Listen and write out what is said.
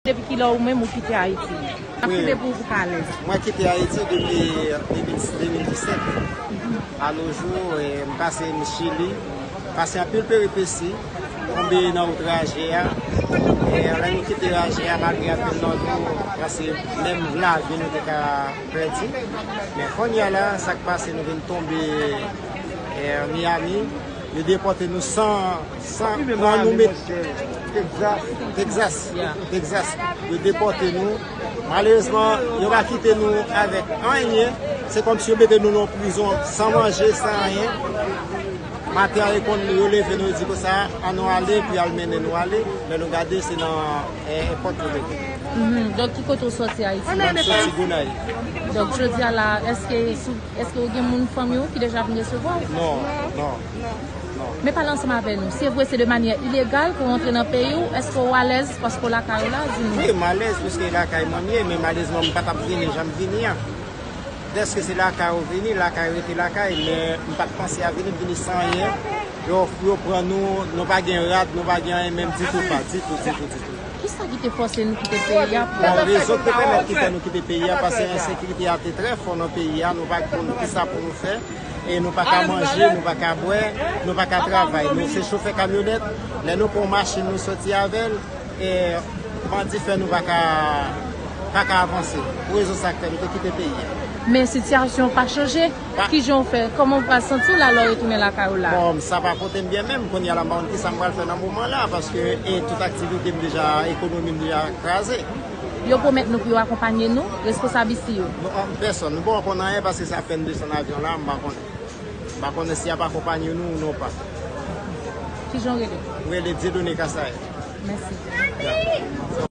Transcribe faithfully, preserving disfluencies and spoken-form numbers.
Depi kilè ou menm ou kite Ayiti? N ap kite pou ou pou ka alèz. Mwen kite Ayiti depi de mil, de mil disèt. A nos jours, eh, m pase m Chili, pase anpil peripesi, tonbe nan wout raje a. Eh, lè nou kite raje a, malgre anpil nan nou, pase menm lavi nou te ka pèdi. Men kounye a la, sa k pase, nou vin tonbe, eh, Miami. Yo depòte nou san, san pran nou met Texas. Texas. Texas. Yo depòte nou. Malerezman, yo pa kite nou avèk anyen. Se kòmsi yo mete nou nan prizon san manje, san anyen. Maten an, yo konn yo leve nou, yo di konsa, ann nou ale, epi y al mennen nou ale. Lè nou gade, se nan, eh, èpòt yo mete. Mhm. Donk, ki kote w sòti Ayiti? Mwen, m soti Gonayiv. Donk, jodi a la, èske sou Èske w gen moun fanmi w ki deja vin resevwa w? Non, non, non. Men pale ansanm avè nou. Se vre se de manyè ilegal ke w rantre nan peyi w, èske w alèz paske w lakay ou la? Di nou. Wi, m alèz piske lakay mwen m ye, men malerezman m pa t ap vini jan m vini an. Dèske se lakay ou vini, lakay rete lakay, men m pa t panse a vini, m vini san anyen. Yo, yo pran nou, nou pa gen rad, nou pa gen anyen menm ditou pa, ditou, ditou, ditou. Kisa ki te fòse nou kite peyi a pou... Bon, rezon ki te pèmèt ki fè nou kite peyi a, paske ensekirite a te trè fò nan peyi a, nou pa konn kisa pou nou fè, e nou pa ka manje, nou pa ka bwè, nou pa ka travay. Nou se chofè kamyonèt, lè nou pran machin nou soti avè l, e bandi fè nou pa ka, pa ka avanse. Pou rezon sa k fè nou te kite peyi a. Men sitiyasyon pa chanje. Kijan w fè? Kòman w pral santi w la lè w retounen lakay ou la? Bon, sa pa pote m byen menm. Kounye a la, m pa konn kisa m pral fè nan moman la, paske, e, tout aktivite m deja, ekonomi m deja kraze. Yo pwomèt nou pou yo akonpanye nou, responsab isi yo? Non, an pèsòn. Nou poko konn anyen paske se apèn desann avyon la, m pa konnen. M pa konnen si y ap akonpanye nou ou non pa. Kijan w rele? M rele Dieudonné Kassaye. Mèsi. Ya.